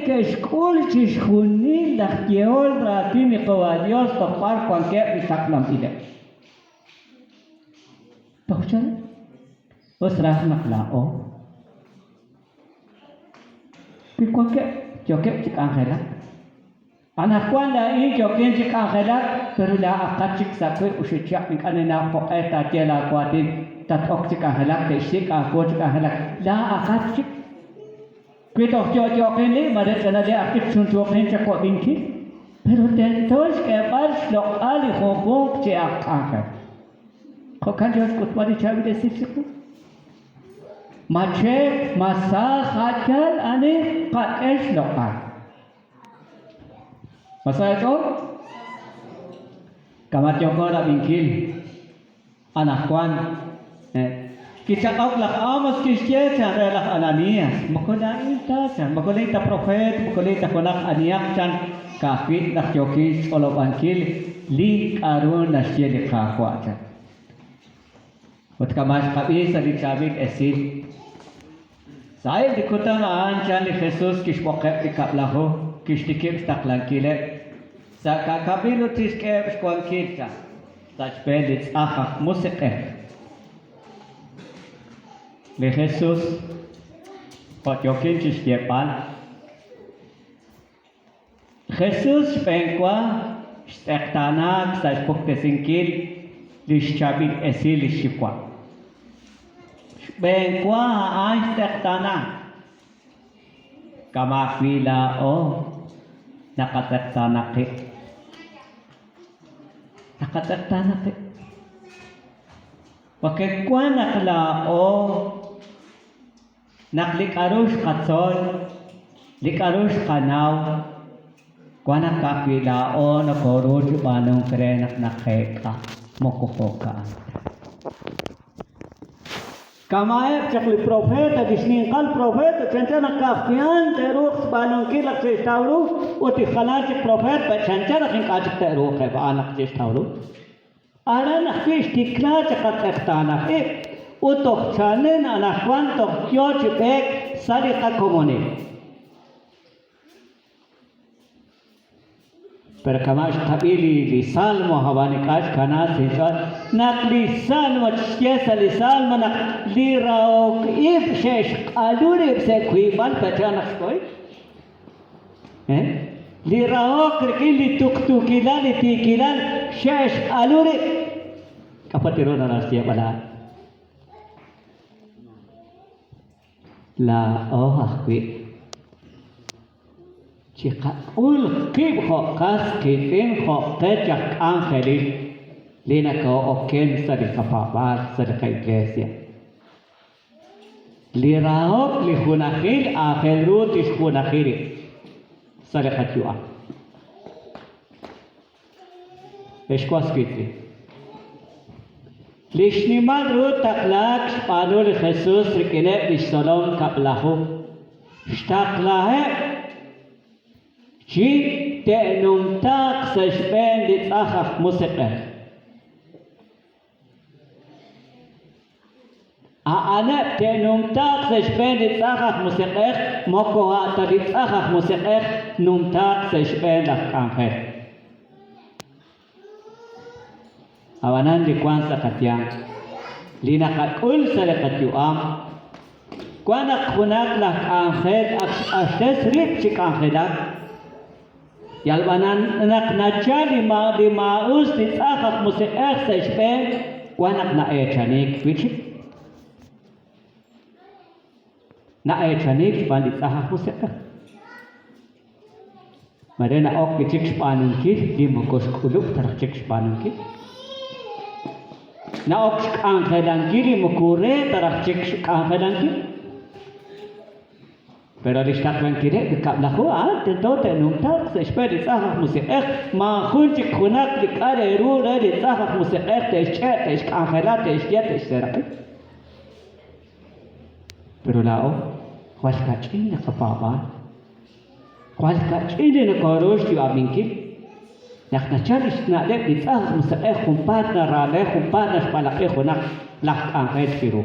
neke'xk'ul chixjunil laj yehol raatin li Qawa' Dios toj b'ar wankeb' li taqlanb'ileb'. Toj chan, us raj naq laa'o, wi wankeb' yookeb' chi k'anjelak, Anaqwan laa'in yookin chi k'anjelak, pero laa'aqat chik sa' 5 chihab' ink'a' ninnaw jo'q'e taaye laawaatin, tat-ok chi k'anjelak, te'xsik' aawu chi k'anjelak. Laa'aqat chik. Wi toj yo'yo'qin li, mare ch'anale' aj chik chunchuuqin chawab'inkil. Pero tento xk'eeb'al xloq'al li junjunq chi aj k'anjel. Jo'kan yo xk'utb'al li chaab'il esil chiqu. Ma cheek, ma saaj, a' yaal ani qak'e xloq'al. Ma sa eech'ool? Kama' yooko rab'inkil anaqwan. Kichaq'ok laj Amos kixye chan re laj Ananías, Moko laa'in ta, chan, moko laa'in ta propeet, moko laa'in ta junaq anihaq, chan, ka'ajwi' naq yookin xch'olob'ankil li k'a'ru naxye li Qaawa', chan. Ut kama' xqab'i sa' li chaab'il esil, Sa'eb' li kutan a'an chan li Jesus kixb'oqeb' li Kab'laju, kixtikib' xtaqlankileb' sa' ka'kab'il ut kixk'eheb' xwankil chan sa' xb'een li tz'aj aj musiq'ej. Li Jesus, jo' yookin chixyeeb'al, Jesus xb'eenwa xtz'eqtaanaak sa' xpuktesinkil li xchaab'il esil li xYuwa'. Xb'eenwa a'an xtz'eqtaanaak. Kama' ajwi' laa'o naqatz'eqtaana qib'. Naqatz'eqtaana qib'. Porque wan naq laa'o Naq li k'a'ru xqatzol, li k'a'ru xqanaw, wan naq ka'ajwi' laa'o nokoru chi b'aanunk re naq naqeek'a, moko jo'ka'an ta. Kama'eb' chaq li profeet, li xninqal profeet, chanchan naq ka'ajwi' a'an te'ruuq xb'aanunkil naq xe'xtaw ru, ut li jalan chik profeet chanchan naq ink'a' chik te'ruuq eb' a'an naq xe'xtaw ru. Aran ajwi' xtikla chaq qatz'eqtaanaj ib', ut toj chalen anaqwan toj yo chi b'eek sa' li qakomonil. Pero kama' xqab'i li li Salmo ab'an ink'a' xkana sa' inch'ool naq li Salmo xye sa' li Salmo naq li rahok ib' xe'xq'alu rib' sa' wiib'al pe'chan naq xkohil. Li rahok rik'in li tuqtuukilal, li tiikilal xe'xq'alu rib'. K'a'ut ru naraj xyeeb'al a'an? Laa'o ajwi' chiqak'ul qib' jo' qas qiitz'in jo' qech aj k'anjelil li nakoo'oken sa' li qapaab'aal sa' li qaiglesia. Li rahok, li junajil aajel ru tixjunaji rib' sa' li qayu'am. Ex was wiitz'in, li xnimal ru taqlaak xb'aanu li Jesus rik'ineb' lix tzolom 10, xtaqlaheb' chi te'numtaaq sa' xb'een li tz'aj aj musiq'ej. A'aneb' te'numtaaq sa' xb'een li tz'aj aj musiq'ej, moko a' ta li tz'aj aj musiq'ej tnumtaaq sa' xb'een laj k'anjel. Ab'anan li wank sa' qayanq, li naqak'ul sa' li qayu'am, wan naq junaq laj k'anjel ak xq'axtes rib' chi k'anjelak, Yal b'an naq nachal li li maa'us li tz'aj aj musiq'ej sa' xb'een, wan naq na'eechaniik wi' chik. Na'eechaniik xb'aan li tz'aj aj musiq'ej. Mare na'ok wi' chik xb'aanunkil li moko xk'ulub' ta raj chik xb'aanunkil. Na'ok xk'anjelankil li moko re ta raj chik xk'anjelankil. Pero li xtaqlankileb' li 10 a'an tento te'numtaaq sa' xb'een li tz'aj aj musiq'ej, maajun chik junaq li k'a' re ru re li tz'aj aj musiq'ej te'xch'e', te'xk'anjela, te'xye, te'xseeraq'i. Pero laa'o jwal kach'in li qapaab'aal, jwal kach'in li nokoru xyu'aminkil. Naq nachal li xna'leb' li tz'aj aj musiq'ej junpaat naraale, junpaat naxb'alaq'i junaq laj k'anjel chiru.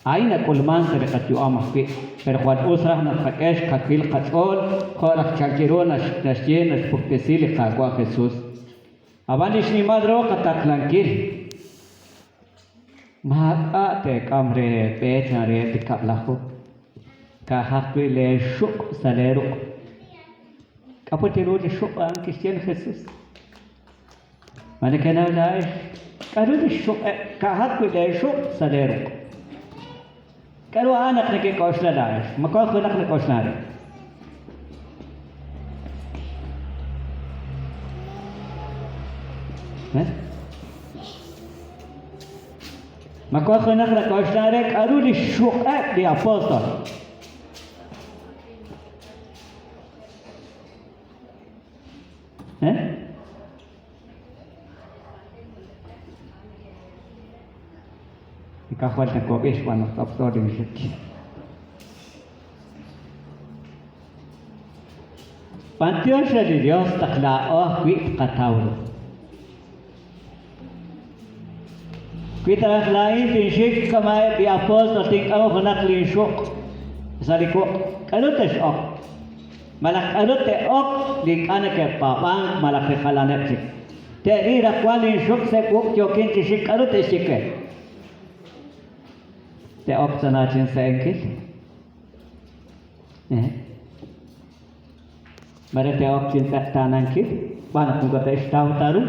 A'in nak'ulmank sa' li qayu'am ajwi', pero jwal us raj naq tqak'e xkawil qach'ool jo' raj chank ru naxye naxpuktesi li Qaawa' Jesús. Ab'an li xnimal ru qataqlankil, maak'a' teek'am re eeb'e chan reheb' li Kab'laju, ka'aj ajwi' leexuq' sa' leeruq'. K'a' put ru li xuq' a'an kixye li Jesús? Ma nekenaw laa'ex k'aru li xxuq'eb' ka'ajaq wi' leexuq' sa' leeruq'? K'aru a'an naq nekek'oxla laa'ex? Ma wank junaq nak'oxlank re? Ma wank junaq nak'oxlank re k'aru li xxuq'eb' li apóstol? Ink'a' jwal nawab'i xb'aan naq tz'aptz'o linxik. B'antiox re li Dios naq laa'o ajwi' tqataw ru. Wi ta raj laa'in tinxik kama'eb' li apóstol tink'am junaq linxuq' sa' li wuq', k'aru tex'ok? Malaj k'aru te'ok li ink'a' neke'paab'ank malaj li jalaneb' chik? Te'ril raj wank linxuq' sa' wuq' yookin chi xik, k'aru te'xye we? Te'ok tana chinse'enkil? Mare te'ok chintz'eqtaanankil xb'aan naq moko te'xtaw ta ru.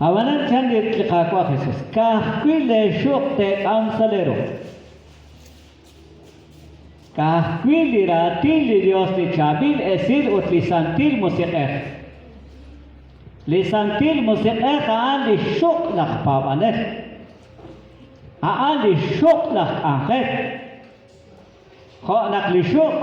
Ab'anan chan li Qaawa' Jesus, ka'ajwi' leexuq' teek'am sa' leeruq'. Ka'ajwi' li raatin li Yos, li chaab'il esil ut li Santil Musiq'ej. Li Santil Musiq'ej a'an li xxuq' laj paab'anel. A'an li xxuq' laj k'anjel. Jo' naq li xuq'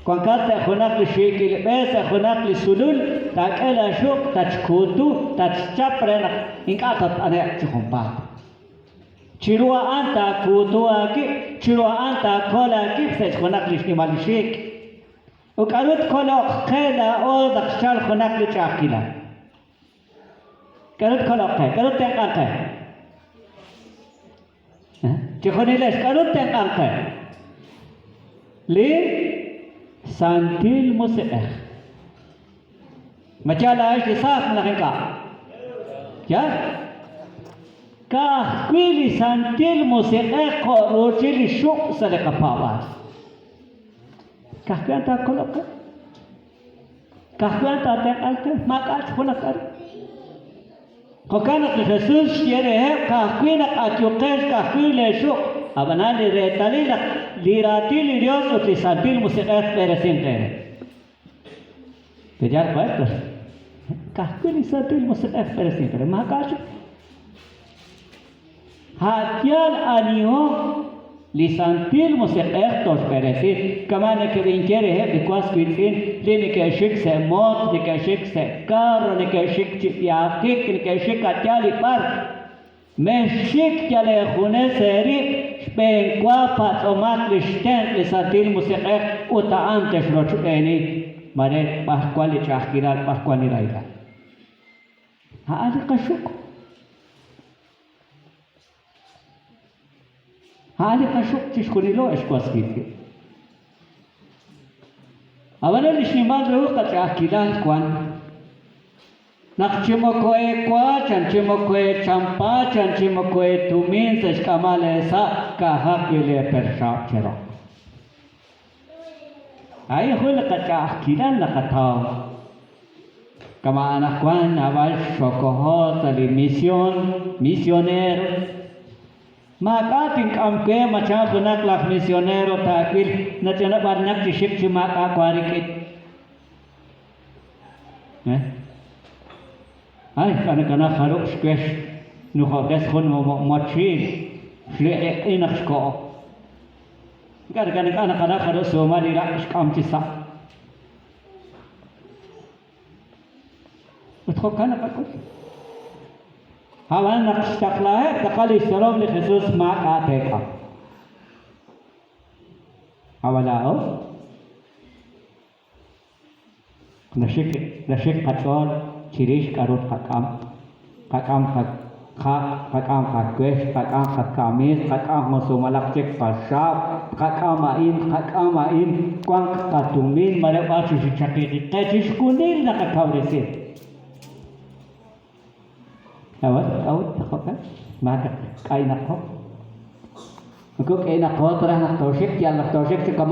wankat sa' junaq li xiikil b'e, sa' junaq li sulul, taak'e laaxuq', tatxkuutu, tatxchap re naq ink'a' tatt'ane'q chi junpaat. Chiru a'an taakuutu aawib', chiru a'an taakol aawib' sa' junaq li xnimal li xiik'. Ut k'aru tkoloq qe laa'o naq xchalk junaq li ch'a'ajkilal? K'aru tkoloq qe? K'aru ttenq'anq qe? Chijunilex, k'aru ttenq'anq qe? Li Santil Musiq'ej. Ma yaal laa'ex li saaj malaj ink'a'? Yaal? Ka'ajwi' li Santil Musiq'ej jo' ruuchil li xuq' sa' li qapaab'aal. Ka'ajwi' a'an taakoloq qe. Ka'ajwi' a'an taatenq'anq qe, maak'a' chik junaq k'aru. Jo'kan naq li Jesús xye reheb' ka'ajwi' naq ayuqex ka'ajwi' leexuq', ab'anan li reetalil naq li Raatin li Yos ut li Santil Musiq'ej tb'eresinq eere. Pe'yaal jo'eb' ka'ajwi' li Santil Musiq'ej tb'eresinq eere, maak'a' chik. A' yaal aniho li Santil Musiq'ej toxb'eresi, kama' nekeb'inye reheb' li was wiitz'in li neke'xik sa' moot, neke'xik sa' karro, neke'xik chi b'ihajik, neke'xik a' yaal li b'ar. Mexxik yal eejunes eerib', xb'eenwa patz'omaq li xtenq' li Santil Musiq'ej ut a'an texrochb'eeni mare b'ar wan li ch'a'ajkilal, b'ar wan li rahilal. A'an li qaxuq'. A'an li qaxuq' chixjunilo, ex was wiitz'in. Ab'anan li xnimal ru qach'a'ajkilal wan naq chi moko eewa chan, chi moko eechampa chan, chi moko eetumin sa' xk'amal eesa' ka'ajaq wi' leeperxaab' cheroq. A'in jun li qach'a'ajkilal naqataw. Kama' anaqwan naab'al xokoho sa' li mision, misionero. Maak'a' tink'am we ma chan junaq laj misionero taawil nach'anab'annak chi xik chi maak'a' wank rik'in. Ay, k'a' nakana jarub' xwex nujob'res jun mochiil xliq'iq'i naq xkoho. Ink'a' nakana nakana jarub' suumal li raq' xk'am chi sa'. Ut jo'kan naqak'ul. Ab'an naq xtaqlaheb' tz'aqal li xtzolom li Jesús maak'a' teek'am. Ab'an laa'o naxik naxik qach'ool chirix k'aru tqak'am, qak'am qa. Tqaq', tqak'am qawex, tqak'am qakamiis, tqak'am jun sumalaq chik qaxaab', tqak'am a'in, tqak'am a'in, wanq qatumin, mare b'ar chi xichaqiqi qe, chixjunil naqakawresi. K'a'ut? K'a'ut naq jo'kan? Maak k'aynaqo. Moko k'aynaqo ta raj naq tooxik, yal naq tooxik chi kama'.